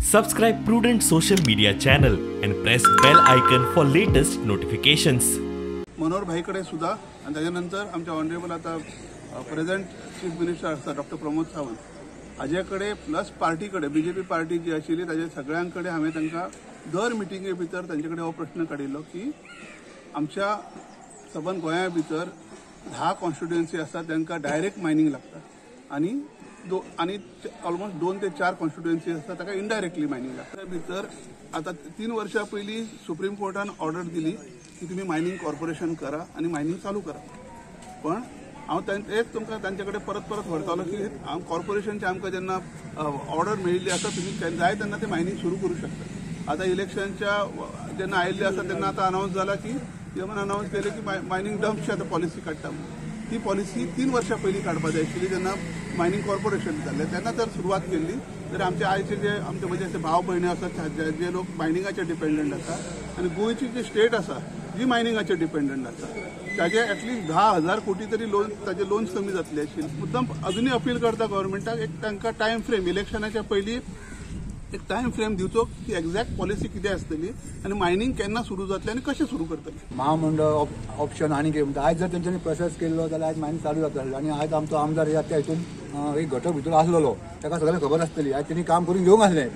Subscribe Prudent Social Media channel and press bell icon for latest notifications. Manohar भाईकडे सुद्धा आणि त्याच्यानंतर आमच्या honourable आता प्रेझेंट चीफ मिनिस्टर आसा डॉक्टर प्रमोद सावंत हाजे कडेन प्लस पार्टी कडेन, बीजेपी पार्टी जी आशिल्ली ताजे सगळ्यां कडेन हांवें तांकां दर मिटिंगे भितर तांचे कडेन हो प्रश्न काडिल्लो की आमच्या सबंद गोंया भितर 10 कॉन्स्टिट्युएन्सी आसा तांकां डायरेक्ट मायनींग लागता आनी ऑलमोस्ट 2 ते 4 कॉन्स्टिट्युएन्सी आसा ताका इनडायरेक्टली मायनींग लागता. त्या भितर आतां 3 वर्सां पयलीं सुप्रीम कोर्टान ऑर्डर दिली की तुमी मायनींग कॉर्पोरेशन करा आनी मायनींग चालू करा. पण हांव तेच तुमकां तांचे कडेन परत परत व्हरतालो की कॉर्पोरेशनचे आमकां जेन्ना ऑर्डर मेळिल्ली आसा तुमी जाय तेन्ना ते मायनींग सुरू करूं शकता. आतां इलेक्शनच्या जेन्ना आयिल्ले आसा तेन्ना आतां अनावन्स जाला की जेन्ना अनावन्स केलें की मायनींग डम्पची आतां पॉलिसी काडटा म्हणून. ती पॉलिसी 3 वर्सां पयलीं काडपा जाय आशिल्ली जेन्ना मायनींग कॉर्पोरेशन जाल्लें तेन्ना जर सुरवात केल्ली तर आमचे आयचे जे आमचे म्हणजे असे भाव भयणी आसात जे लोक मायनिंगाचेर डिपेंडंट आसा आनी गोंयची जी स्टेट आसा जी मायनिंगाचेर डिपेंडंट आसा ताजे एटलिस्ट 10,000 कोटी तरी लोन ताजे लोन्स कमी जातले आशिल्ले. मुद्दम अजुनूय अपील करता गव्हर्मेंटाक एक तांकां टायम फ्रेम इलेक्शनाच्या पयलीं एक टायम फ्रेम दिवचो की एक्झॅक्ट पॉलिसी कितें आसतली आनी मायनींग केन्ना सुरू जातलें आनी कशें सुरू करतले. महामंडळ ऑप्शन आनी कितें म्हणटा आयज जर तेंच्यांनी प्रोसेस केल्लो जाल्यार आयज मायनींग चालू जाता आनी आयज आमचो आमदार ह्या त्या हितून एक घटक भितर आसलेलो ताका सगळें खबर आसतली. आयज तेणी काम करून घेवंक आसलें.